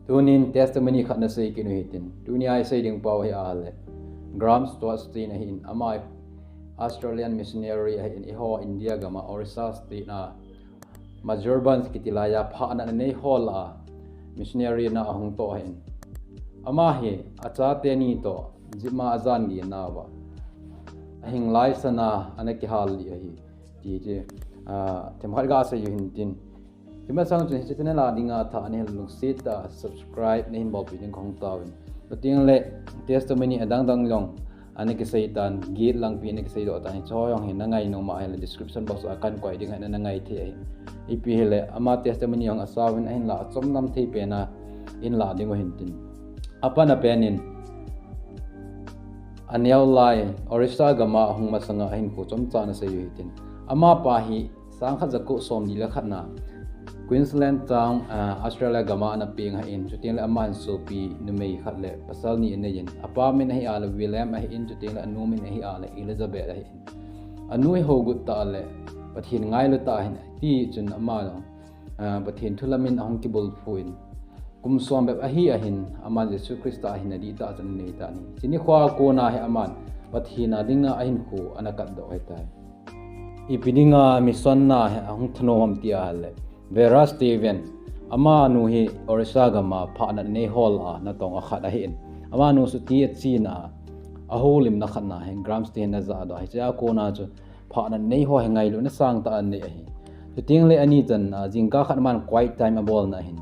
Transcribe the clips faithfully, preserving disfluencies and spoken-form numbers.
Tunin testimony khat nasei kit u hitin. Tunia isei ding pau hi ahile, Graham Stuart Steen ahin, ama Australian missionary ahin, eiho India gama Orissa State a Majorban kiti laiya phatna anei ho lah a missionary na ahung toh ahin. Ama hi achate ni toh jima ajan gei nauva ahing lai sana ana kihal lih ahi. Ti, ti, ah, themkhat gasei u hintin. Tima sang chun hiche channel a dinga athah nahin lungset tah a subscribe nahin bolpeh ding kahung taovin. Chuteng le testimony adang dang jong ana kisei tan, git langpi ana kisei doh tan, hiche ho jong hi nangai nom ahile description box a kahin koi ding ahi, nangai thei ahi. Ipi hile ama testimony jong asao in ahinlah achom nam thei pen a inlah ding u hintin. Apan apen in aneo lai Orissa gama ahung masanga ahinkho chomcha nasei u hitin. Amapa hi sangkhat jako somli le khat na Queensland town, ah, Australia gama ana peng ahin, chuteng le aman sopi numei khat le pasal ni anei in, apa min ahi a le William ahin, chuteng le anu min ahi a le Elizabeth ahin. Anu hi hougut tah le Pathen ngailu tah ahin, ti chun ama jong, ah, Pathen thu lamin ahung kibulphu in, kum som bep ahi ahin, aman Jesu Christa ahin adihtah chun anei tan ahi. Hiche nikho a kona hi aman Pathen a dinga ahinkho ana katdoh ahitai. Ipi dinga mission na hi ahung thanom ham ti ahile, Vera Stevens, amanu hi Orissa gama phatna nei ho lah a natong a khat ahin. Amanu chuti achena a, ahoulimna khat na hi Graham Staines in ajahdoh ahi. Hiche a kona chu phatna nei ho hi ngailutna sangtah anei ahi. Chuteng le ani channa, jingkah khat aman quiet time abolna ahin,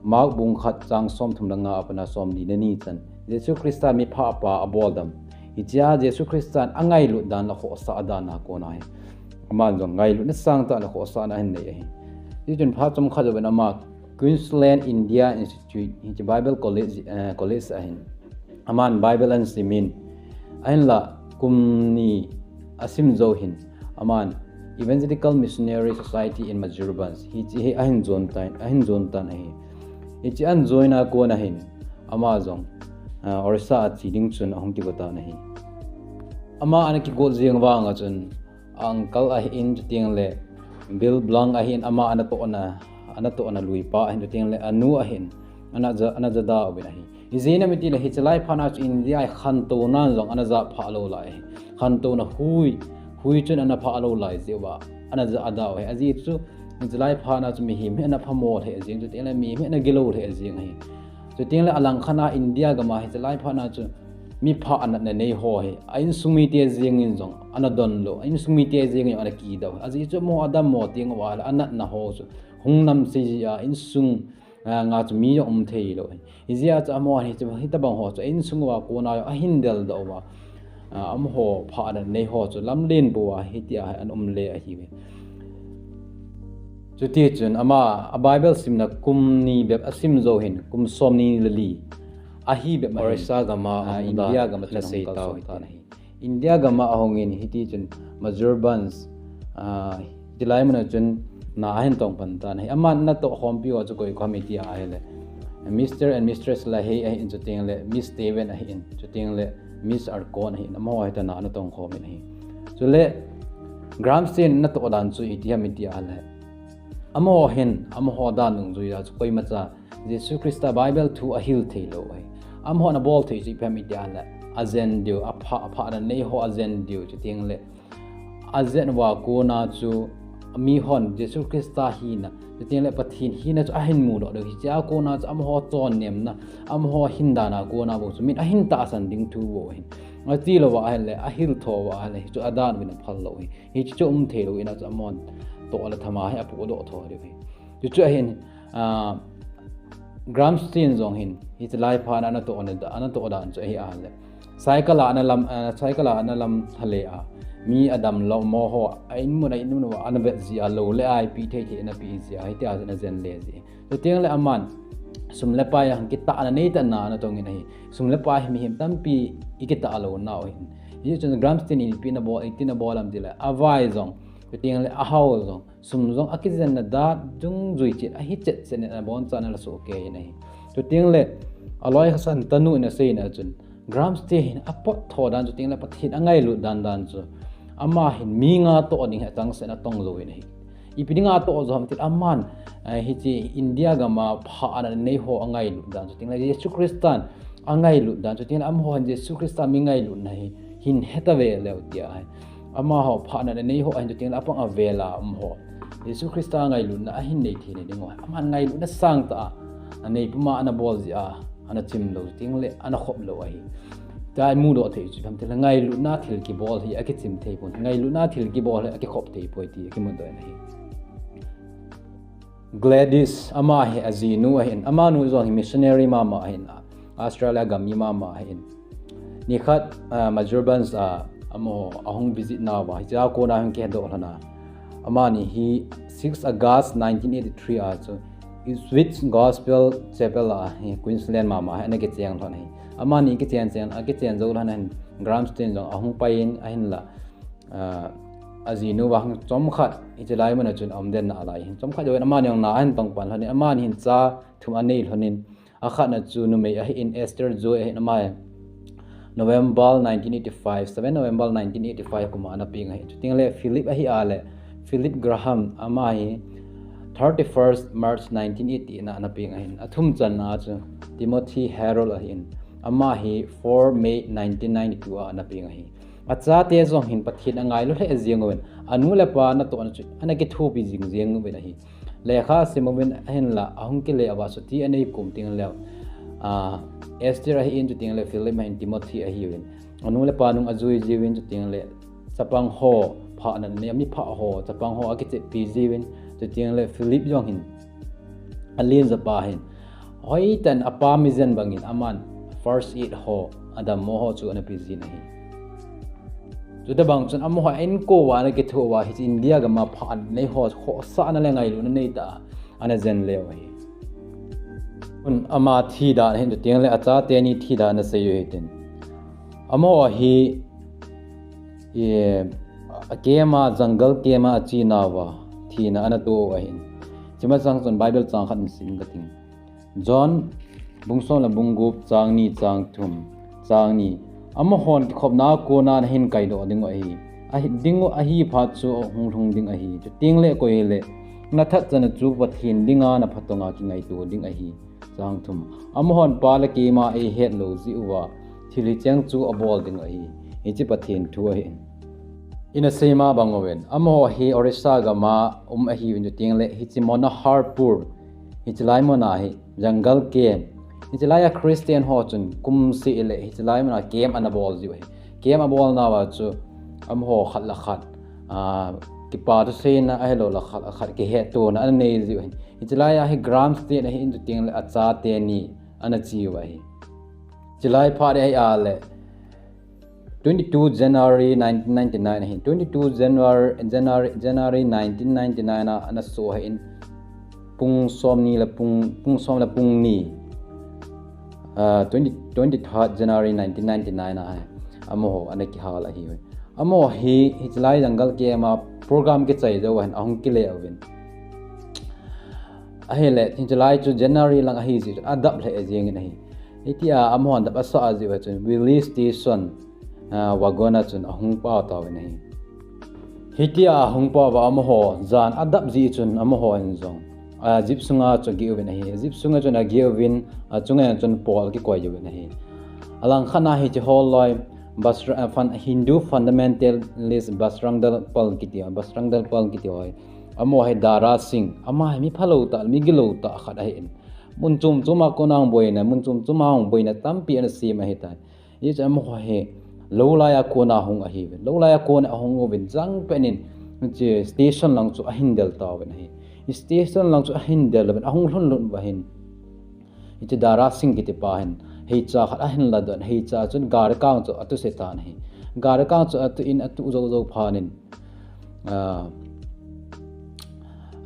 Mark bung khat chang somthum le nga a pat a somli le ni chan, Jesu Christa miphah pa aboldam, hichea Jesu Christan angailut dan le khohsah dan a kona hi aman jong ngailutna sangtah le khohsahna ahin nei ahi. Hichun phat chomkhat jouvin ama Queensland India Institute, hiche Bible College, eh, college ahin, aman Bible ahin simin, ahinla kum ni asim jou hin, aman Evangelical Missionary Society in Majorban, hiche hi ahin join tan, ahin join tan ahi. Hiche ahin join a kona hin, ama jong, ah, Orissa a che ding chun ahung kigo tan ahi. Ama ana kigot jeng vanga chun, uncle ahin, chuteng le Bill Blank ahin, ama anatohna, anatohna luipa ahin, chuteng le anu ahin, ana ja, ana jada uvin ahi. Ijeh inem itile hiche lai phatna chu India a khantouna jong ana japhah lou lai ahi. Khantouna hui, hui chun ana phah lou lai jeh uva ana jada u ahi. Ajeh chu hiche lai phatna chu mihem hi ana phamo lheh jeng, chuteng le mihem hi ana gilou lheh jeng ahi. Chuteng le alangkhat a India gam a hiche lai phatna chu miphah anatna nei ho hi a insung mite jeng in jong ana donlou, a insung mite jeng in jong ana kidou. Ajeh chu amaho adammo teng uva le anatna ho chu hung namse jeh a insung, ah, nga chu mi jong um theilou ahi. Hijeh a chu amaho hi chu hitobang ho chu a insung uva kona jong ahin deldoh uva, ah, amaho phah anatna nei ho chu lamlen bou a hitia hi ana um le ahiuve. Chutichun ama a Bible simna kum ni bep asim jou hin, kum somni le li ahi bep ahin, Orissa gam a, ah, India gam a chun ana sei tau tan ahi. India gam a ahung in hitichun Majorban, ah, hitilai mun a chun na ahin tong pan tan ahi. Aman anatoh khompi ho chu koi koi ham iti ahile, Mister and Mistress LaHaye ahin, chuteng le Miss Stevens ahin, chuteng le Miss Arcon ahin, amaho hitia na ana tong khom in ahi. Chule Graham Staines in anatoh dan chu iti ham iti ahile, amaho hin amaho dan dungjuia chu koimacha Jesu Christa Bible thu ahil theilou ahi. Amahon abol thei chu ipi ham iti ahile, ajen diu, aphah, aphah anatna nei ho ajen diu, chuteng le ajen uva kona chu mihon Jesu Christa hina, chuteng le Pathen hina chu ahin mudoh diu, hichea kona chu amaho chonnemna, amaho hin dan a kona bou chu min ahin tahsan ding thu bou ahin. Atilou va ahile, ahil tho va ahile, hichu adan uvin aphal lou ahi. Hichu um theilou in a chu amahon toh le thama hi apohdoh tho diu ahi. Chuchu ahin, ah, Graham Staines jong hin hiche lai phatna anatoh dan, anatoh dan chu ahi ahile, cycle a ana lam, ah, cycle a ana lam lha le a, mi adammo ho a in mun a in mun uva ana vet jeh a, lou le ai pi thei thei ana pe jeh a, hitia chu ana jen le ji. Chuteng le aman sum le pai a kitahna neitahna ana tong in ahi. Sum le pai hi mihem tampi ikitah lou nau ahin. Hichun Graham Staines in ipi ana bol, itin abol ham tile, avai jong, chuteng le ahao jong, sum jong akijenna dan dungjui chet ahi chet chet in abonchan ana sohkei in ahi. Chuteng le aloi khasan tanu in aseina chun, Graham Staines hin apot tho dan, chuteng le Pathen angailut dan dan chu, ama hin mi nga toh ding hi achangseh in atong jou in ahi. Ipi dinga atoh jo ham tile aman, eh, hiche India gam a phat ana nei ho angailut dan, chutengle Jesu Christan angailut dan, chutengle amaho hin Jesu Christa mi ngailutna hi hin hetave leu tia ahi. Amaho phat ana nei ho ahin, chutengle apang avel a um ho Jesu Christa ngailutna ahin nei theina ding u ahi. Aman ngailutna sangtah a anei puma ana bol jeh a ana chim lou, chutengle ana khop lou ahi. Tua imudoh thei chu ipi ham tile ngailutna thil kibol hi akichim thei pon, ngailutna thil kibol hi akikhop thei poi ti akimudoh in ahi. Gladys, ama hi ajinu ahin, amanu jong hi missionary mama ahin, Australia gam mi mama ahin. Nikhat, ah, Majorban a, amaho ahung visit nauva, hichea kona hung kihedoh lhon a. Amani hi six August nineteen eighty-three a chu Ipswich Gospel Chapel a hi Queensland mama hi ana kicheng lhon ahi. Amani kichen chen, akichen jou lhon ahin, Graham's Inn jong ahung pai in ahinla, ah, ajinu vang chomkhat hiche lai mun a chun aum den nalai hin, chomkhat jouvin amani jong na ahin tong pan lhon in, amani hin cha thum anei lhon in, akhatna chu numei ahin, Esther Joy ahin, ama hi November nineteen eighty-five, seven November nineteen eighty-five kum a ana peng ahi. Chutengle Philip ahi a le, Philip Graham, ama hi thirty-first March nineteen eighty na ana peng ahin. Athum channa chu Timothy Harold ahin, ama hi four May nineteen ninety-two a ana peng ahi. Achate jong hin Pathen angailu lheh jeng uvin, anu le apa natohna chu ana kithopi jing jeng uvin ahi. Lekha asim uvin ahinla, ahung kile uva chuti anei kum tengleu, ah, Esther ahin, chutengle Philip ahin, Timothy ahiuvin, anu le apa nung ajui jiuvin, chutengle chapang ho phat ana nei, mi pha ho, chapang ho akichepi jiuvin, chutengle Philip jong hin, alen japa hin, hoitah in apa mijen bangin aman first aid ho, adammo ho chu ana pe jin ahi. Chutobang chun amaho a inko uva ana kitho uva, hiche India gam a phat nei ho khohsahna le ngailutna neitah a ana jen leu ahi. Tun ama thi dan ahin, chutengle achate ni thi dan ana sei u hitin. Amaho hi, eh, camp a, jungle camp a ache nauva thina ana to u ahin. Hiche masang chun Bible chang khat in sim kating. John bung som le bung gup, chang ni, chang thum, chang ni. Amahon kikhopna a kona nahin kaidoh dingu ahi. Ahi, dingu ahi phat chu ahung lhung ding ahi. Chutengle koi hile, nathat channa chu Pathen dinga naphatonga kingaito ding ahi. Chang thum. Amahon Pa le keima eihet lou jeh uva thil hicheng chu abol ding ahi. Hiche Pathen thu ahi. Ina seima bang uvin, amaho hi Orissa gam a um ahiuvin, chutengle hiche Manoharpur, hiche lai mun a hi jungle camp. Hiche lai a Christian ho chun kumseh le hiche lai mun a camp ana bol jiu ahi. Camp abol nauva chu amaho khat le khat, ah, kipa thuseina ahilou le khat le khat kihettona ana nei jiu ahi. Hiche lai a hi Graham's Inn ahin, chutengle achate ni ana che u ahi. Hiche lai phat ahi a le, twenty-two January nineteen ninety-nine ahin. Twenty-two January, January, January nineteen ninety-nine a ana so ahin, pung som ni le pung, pung som le pung ni, ah, twenty, twenty-third January nineteen ninety-nine a, amaho ana kihal ahi. Amaho hi, hiche lai jungle camp a program kichai jou ahin, ahung kile uvin. Ahile, hiche lai chu January lang ahi jeh chun adap lheh jeng in ahi. Hitia amahon dap asah jiu chun Willie Station, ah, wagon a chun ahung pao tauvin ahi. Hitia ahung pao uva amaho jan adap jeh chun amaho in jong, ah, jeep sunga chu ageh uvin ahi. Jeep sunga chun ageh uvin, achunga chun pawl akikoi uvin ahi. Alangkhat a hiche holoi Bajra-, ah, fun-, Hindu fundamentalist Bajrang Dal Pal kiti, Bajrang Dal Pal kiti ho hi. Amaho hi Dara Singh, ama hi mi phalou tah, mi gilou tah khat ahin. Mun chom chom a kona hung boina, mun chom chom a hung boina tampi ana sem ahitai. Hiche amaho hi lou lai a kona hung ahiuvin. Lou lai a kona ahung uvin, jangpen in hiche station lang chu ahin del tauvin ahi. Station lang chu ahin del uvin, ahung lhun lhun uva hin, hiche Dara Singh kiti pa hin heicha khat ahin ladoh in, heicha chun gari kang chu atuse tan ahi. Gari kang chu atu in, atu jou jou phat in, ah,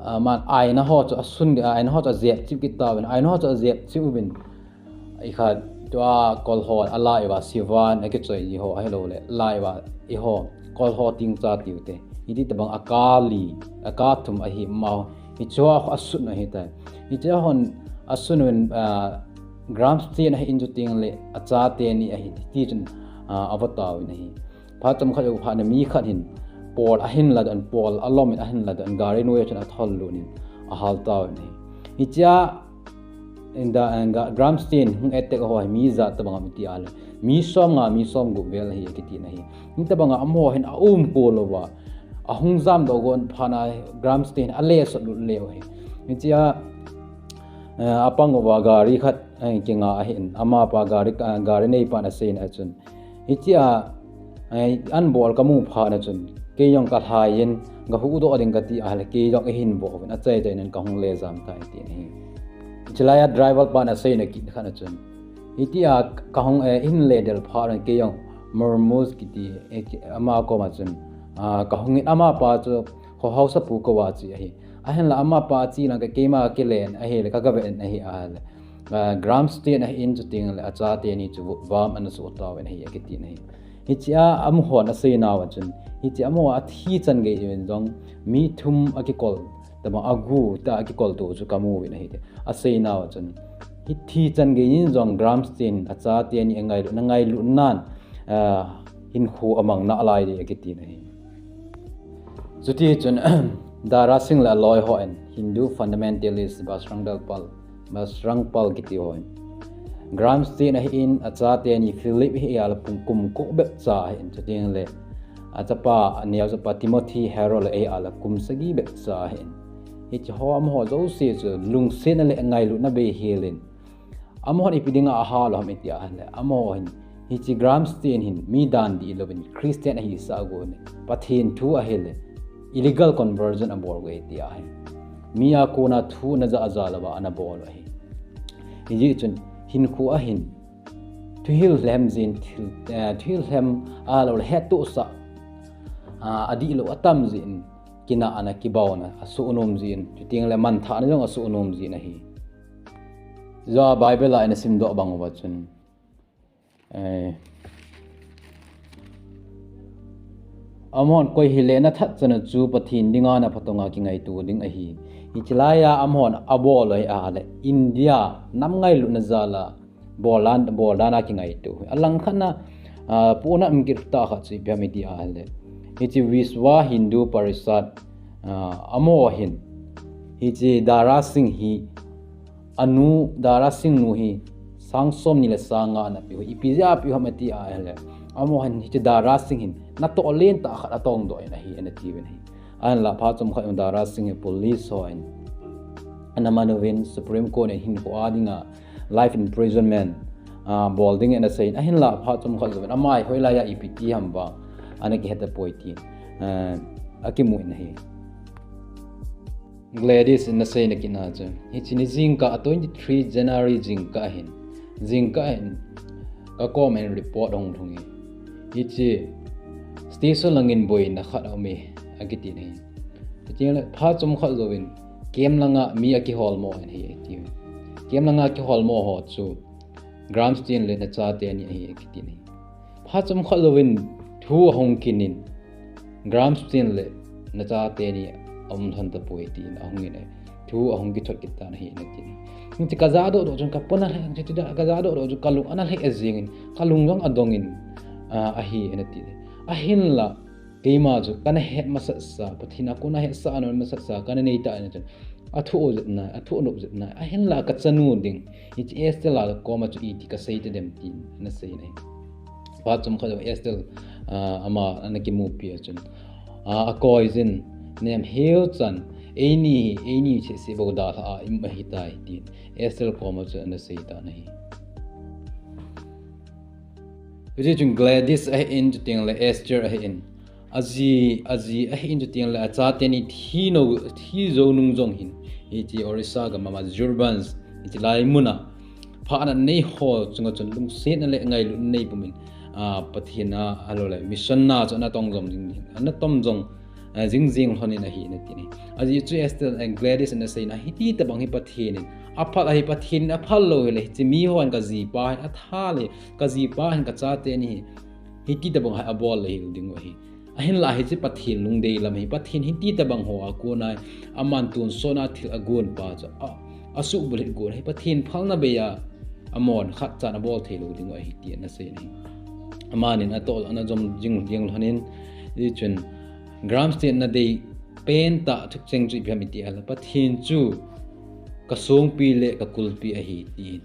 ah, aman aina ho chu asun, aina ho chu ajep chip kit tauvin, aina ho chu ajep chip uvin, ikhat tua kol ho alai uva, sivan akichoi ji ho ahilou le, lai uva, eiho kol ho tingcha tiu te, hiti tabang aka li, aka thum ahi, amaho hichea asun ahitai. Hichea hon asun uvin, ah, Graham's Inn ahin, chutengle achate ni ahi, tichun, ah, ava tauvin ahi. Phat chomkhat jou phat in mi khat hin pol ahin ladoh in, pol alom in ahin ladoh in, gari noiya chun athol lut in ahal tauvin ahi. Hichea in the, in the Graham Staines hung attack ho hi mi ijat tobang ham iti ahile, mi somnga, mi somgup vel ahi akiti ahi. Hitobanga amaho hin aumkol louva, ahung jamdoh gon phat a Graham Staines hi alesot lut leu ahi. Hichea, eh, apang uva gari khat, eh, kinga ahin, amapa gari, eh, gari neipan aseina chun, hichea, eh, an bol kamu phat a chun, kei jong kalhai in, gahuhdoh ding kati ahile, kei jong eihin vo uvin, achaichai in kahung le jam tai ati ahi. Chulaiya driver pan aseina kit khat a chun, hitia kahung, eh, eihin le del phat a kei jong Mormuz kiti, eh, ki-, ama koma chun, ah, kahung in, amapa chu kho haosapu kouva che ahi. Ahinla amapa ache lang khat keima kile in ahile, kagave in ahi ahile, ah, Graham Staines ahin, chuteng le achateni chu vutvam ana soh tauvin ahi akiti ahi. Hichea amahon aseinauva chun, hichea amaho athi chan gei in jong mi thum akikol, tobang agu ta akikol to chu kamu uvin ahi ti aseinauva chun, hithi chan gei in jong Graham Staines achateni angailutna, ngailutnan, ah, hinkho amang nalai ding akiti ahi. Chuti chun, Dara Singh le aloi hon Hindu fundamentalist Bajrang Dal pal, Bajrang pal kiti hon, Graham Staines ahin, achateni Philip hi ahile kum, kum ko bep cha ahin, chuteng le achapa, aneochapa Timothy Harold hi ahile kum sagi bep cha ahin. Hiche ho amaho jouse chu lungsetna le ngailutna beihel in, amahon ipi dinga ahal u ham iti ahile, amaho hin, hiche Graham Staines hin mi dan dih louvin Christian ahisah gon in, Pathen thu ahile illegal conversion abol gon ati ahi. Mi a kona thu ana ja ja louva ana bol u ahi. Hijeh chun hinkho a hin thuhil lhem jin, thil, eh, thuhil lhem ahilou le hettohsah, ah, adihlou atam jeh in, kinahna, kibaona asoh nom jin, chuteng le manthahna jong asoh nom jin ahi. Jua Bible a ina simdoh bang uva chun, eh, amahon koi hile nathat chan u chu Pathen dinga naphatonga kingaito ding ahi. Hiche laiya amahon abol u hi ahile India nam ngailutna jal a bol dan, bol dan a kingaito. Alangkhat na, ah, pona um kit tah khat chu ipi ham iti ahile, hiche Vishwa Hindu Parishad, ah, amaho hin, hiche Dara Singh hi, anu Dara Singh nu hi sang somni le sang nga ana pe u, ipi jeh a pe u ham ati ahile, amaho hin hiche Dara Singh hin natoh lentah khat atongdoh in ahi, ana tiuvin ahi. Ahinla phat chomkhat in Dara Singh hi police hon ana man uvin, Supreme Court in hinkho a dinga life imprisonment, ah, bol ding ana seiyin, ahinla phat chomkhat jouvin ama hi hoilaiya ipi ti ham vang ana kihe tapoi tin, ah, akimu in ahi. Gladys in ana seina kit na chu, hiche ni jingkah a twenty-three January jingkah ahin, jingkah ahin, kakoma hin report ahung lhung e. Hiche station langin boina khat aume, akiti ahi. Chuteng le phat chomkhat jouvin camp langa mi akiholmo in ahi, ati. Camp langa kiholmo ho chu Graham Staines le nachate ni ahi, akiti ahi. Phat chomkhat jouvin thu ahung kinin, Graham Staines le nachate ni aum lhon tapoi tin ahung in ahi. Thu ahung kithot kit tan ahi, ati. Hiche kajadoh doh chun kapona lheh, hiche kajadoh doh chun kalung ana lheh jengin, kalung jong adongin, ah, ahi, ati. Ahinla keima chu kana het masatsa, Pathen a kona hetsahna masatsa kana neitah in chun, athoh jep nai, athoh nop jep nai, ahinla kachanu ding, hiche Estelle a koma chu iti kasei tadem tin ana sei in ahi. Phat chomkhat jouvin Estelle, ah, ama ana kimupi a chun, ah, akoijin, nem heu chan, eini hi, eini cheh seh bou dalha a i um ahitai tin Estelle koma chu ana sei tan ahi. Hiche chun Gladys ahin, chuteng le Estelle ahin, aji, aji ahin, chuteng le achate ni thi nou, thi jou nung jong hin, hiche Orissa gam a Majorbanj, hiche lai muna phat ana nei ho chunga chun lungsetna le ngailutna nei pumin, ah, Pathen a, ahilou le mission na chu ana tong jom jing, ana tom jong, ah, jing jing lhon in ahi, ati ahi. Ajeh chu Estelle, eh, Gladys in ana seina, hiti tabang hi Pathen in aphal ahi, Pathen in aphal lou hile, hiche mi hon kajipa hi atha le, kajipa hin kachate ni hi hiti tabang hi abol le hel ding u ahi. Ahinla hiche Pathen lungdei lam ahi, Pathen hiti tabang ho a kona aman tonsot na thil agon pa chu a, asuhbulhit gon ahi, Pathen phalna bei a amon khat chan abol thei lou ding u ahi, tin ana sei in ahi. Amanin atoh ana jom jing jing lhon in, hichun Graham Staines in adei pentah thukcheng chu ipi ham iti ahile, Pathen chu kasongpi le kakulpi ahi, tin.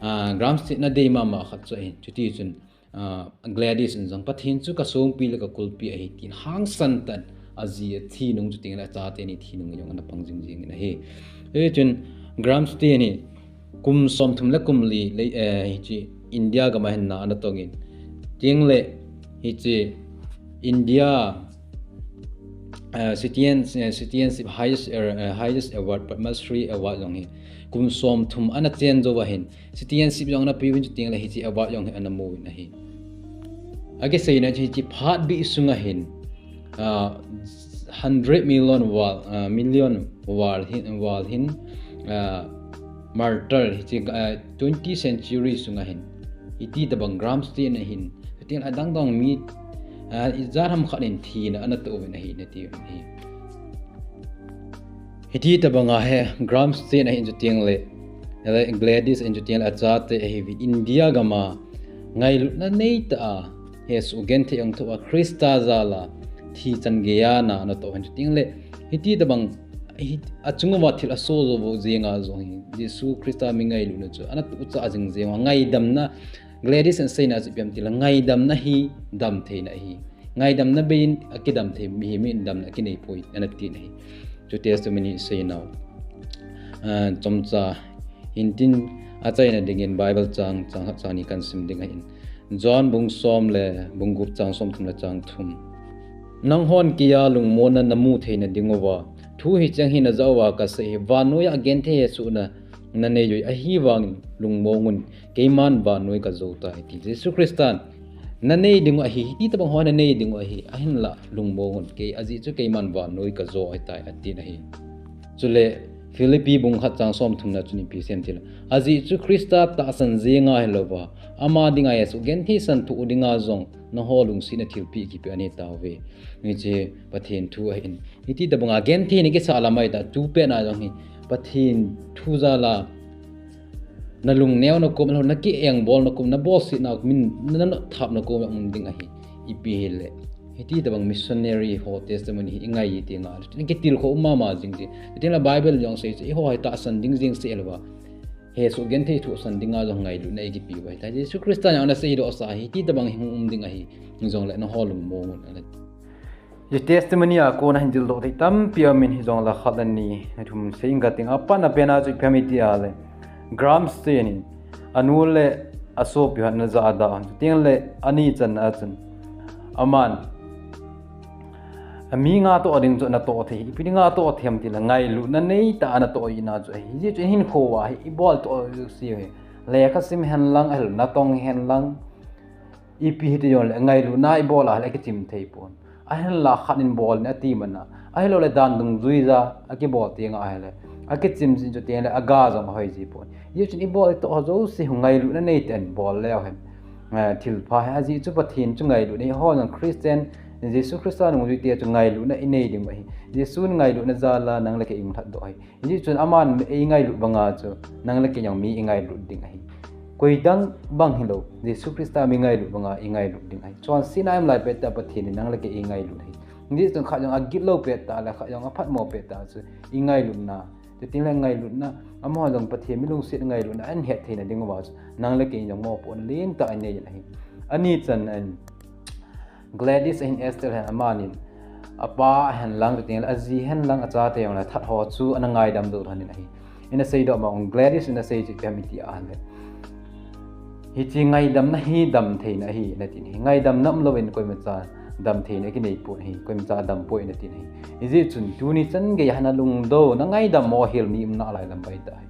Ah, Graham Staines in adei mama khat chu ahin. Chuti chun, ah, Gladys in jong, Pathen chu kasongpi le kakulpi ahi, tin hangsan tah in aji athi nung, chuti le achate ni thi nung jong ana pang jingjing in ahi. Hichun Graham Staines hi kum somthum le kum li le, eh, hiche India gam a hin na ana tong in. Chuti le hiche India, eh, citizen, eh, citizenship highest, eh, highest award, Padma Shri Award jong hi kum somthum ana chen jou ahin. Citizenship jong ana pe uvin, chuti le hiche award jong hi ana mu uvin ahi. Akiseina chu hiche phat bih sunga hin, ah, hundred million val, ah, million val hin, val hin, ah, martyr hiche, ah, twenty century sunga hin, hiti tabang Graham Staines ahin, chuti le adang dang mi, ah, ijat ham khat in thina ana toh uvin ahi, nati uvin ahi. Hiti tabanga hi Graham Staines ahin, chuti le, le Gladys ahin, chuti le achate ahiuvin, India gam a ngailutna neitah a hesoh genthei ahung thoh a, Christa jal a thi chan gei a na ana toh ahin, chuti le hiti tabang hi achung uva thil asoh jou jeng a jong hi Jesu Christa mi ngailutna chu ana tuchah jing jeng uva, ngaidamna, Gladys in aseina chu ipi ham itile, ngaidamna hi damtheina ahi. Ngaidamna bei in akidam thei, mihem in damna akinei poi, ana tin ahi. Chu testimony seinau, ah, chomcha hintin, achaina dingin Bible chang, chang khat chang ni kahin sim ding ahin. John bung som le bung gup, chang somthum le chang thum. Nanghon keija lungmonna namu theina diuva thu hicheng hi najah uva kasei ahi, vannoiya genthei hesohna nanei uve, ahivangin lungmong un, keiman vannoi kajou tai, ati. Jesu Christan nanei diu ahi, hiti tabang ho nanei diu ahi, ahinla lungmong un, kei ajeh chu keiman vannoi kajou ahitai, atin ahi. Chule Philippi bung khat chang somthumna chun ipi asei em itile, ajeh chu Christa tahsan jenga hilouva, ama dinga hesoh genthei san thoh dinga jong nangho lungsetna thilpeh kipe anei tauve. Hiche Pathen thu ahin. Hiti tabanga genthei na kisah lam ahitah, tupet na jong hi Pathen thu jal a nalung neona kom, na kiengbolna kom, nabolsetna kom, min nanothapna kom a um ding ahi. Ipi hile, hiti tabang missionary ho testimony hi ingai tengle, nakitilkhou mama jing ti. Tengle Bible jong asei chu, eiho hi tahsan ding jeng seh louva, hesoh genthei thohsan dinga jong ngailutna eikipe uva ahitai. Jesu Christa jong ana seidoh sa ahi, hiti tabang hi hung um ding ahi. Hijongle nangho lungmong un, ana. Hiche testimony a kona hin dildoh thei tampi aumin, hijongle khat le ni, le thum sei inge kating. Apatna pena chu ipi ham itile, Graham Staines in anu le asopi ho ana jah a, chutengle ani channa a chun, aman mi nga toh ding chu ana toh thei, ipi dinga toh thei ham itile, ngailutna neitah a ana toh ahina chu ahi. Hijeh chun hinkho a hi ibol toh jouse hi, lekha sim henlang, ahilou natong henlang, ipi hiti jongle ngailutna ibol a ahile akichim thei pon. Ahinla khat in bol in ati mana, ahiloule dan dungjuija akibol tengle ahile, akichim jin chutengle aga jong ahoi ji pon. Hijeh chun ibol itoh ho jouse hi ngailutna neitah in bol leu hen, eh, thilpha ahi. Ajeh chu Pathen chu ngailutna, eiho jong Christian, Jesu Christa nungjuite chu ngailutna inei diu ahi. Jesun ngailutna jal a nang le kei imu lhatdoh ahi. Hijeh chun aman eingailut banga chu nang le kei jong mi ingailut ding ahi. Koidang bang hilou, Jesu Christa mi ngailut banga ingailut ding ahi. Chonsetna a um lai pettah Pathen in nang le kei eingailut ahi. Hijeh chun khat jong agitlou pettah le khat jong aphatmo pettah chu ingailutna, chutengle ngailutna, amaho jong Pathen mi lungset ngailutna ahin het theina diuva chu nang le kei jong mopohna lentah inei in ahi. Ani channa in Gladys ahin, Esther ahin, amanin apa henlang, chutengle aji henlang, achate jongle athat ho chu ana ngaidam jou lhonin ahi. Ina seidoh ma ung, Gladys ina sei chu ipi ham iti ahile, hiche ngaidamna hi damtheina ahi, ina tin ahi. Ngaidamna umlouvin koimacha damtheina kinei pon ahi, koimacha adam poi, ina tin ahi. Hijeh chun tuni chan geiya nalungdou, nangaidam mo hel mi um nalai lam ahitai.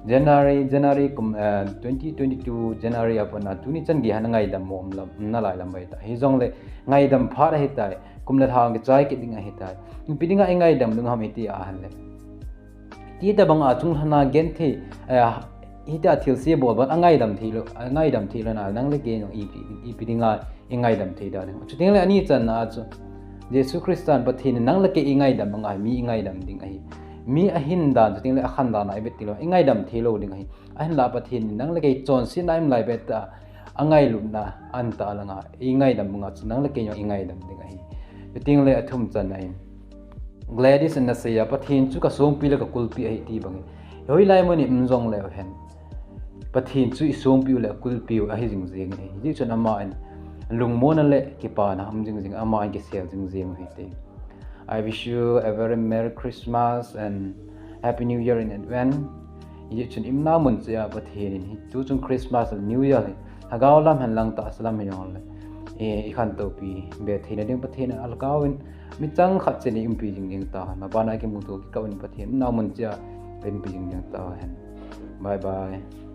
January, January kum, eh, twenty twenty-two January a pat a tuni chan geiya nangaidam mo um lam, um nalai lam ahitai. Hijongle ngaidam phat ahitai, kum le lha kichai kit ding ahitai. Ipi dinga ingaidam ding ham iti ahile, hiti tabanga chunglhana genthei, eh, hitia thilse bol ban angaidam theilou, angaidam theilou na, nang le kei jong ipi, ipi dinga ingaidam thei dan ding. Chutengle ani channa a chu, Jesu Christan Pathen in nang le kei ingaidam banga mi ingaidam ding ahi. Mi ahin dan, chutengle akhan dan a ivet tilou, ingaidam theilou ding ahi. Ahinla Pathen in nang le kei chonsetna a um lai pettah angailutna ahin tah langa ingaidam banga chu nang le kei jong ingaidam ding ahi. Chuteng le athum channa in, Gladys in ana sei a, Pathen chu kasongpi le kakulpi ahi ti bang in. Hoilai mun in um jong leu hen, Pathen chu isongpiu le akulpiu ahi jing jeng e. Hijeh chun ama in lungmonna le kipana um jing jeng, ama in kisel jing jeng u hite. I wish you a very Merry Christmas and Happy New Year in advance. Hijeh chun i umna mun cheh a Pathen in hi tuchung Christmas le New Year hi lhagao lam hen lang tahsa lam hijongle, eh, ikhantou pi be theina ding Pathen in alhagao in michang khat cheh in eiumpi jing jeng tauhen. Maban a kimuto kikah in Pathen umna mun cheh a eiumpi jing jeng tauhen. Bye bye.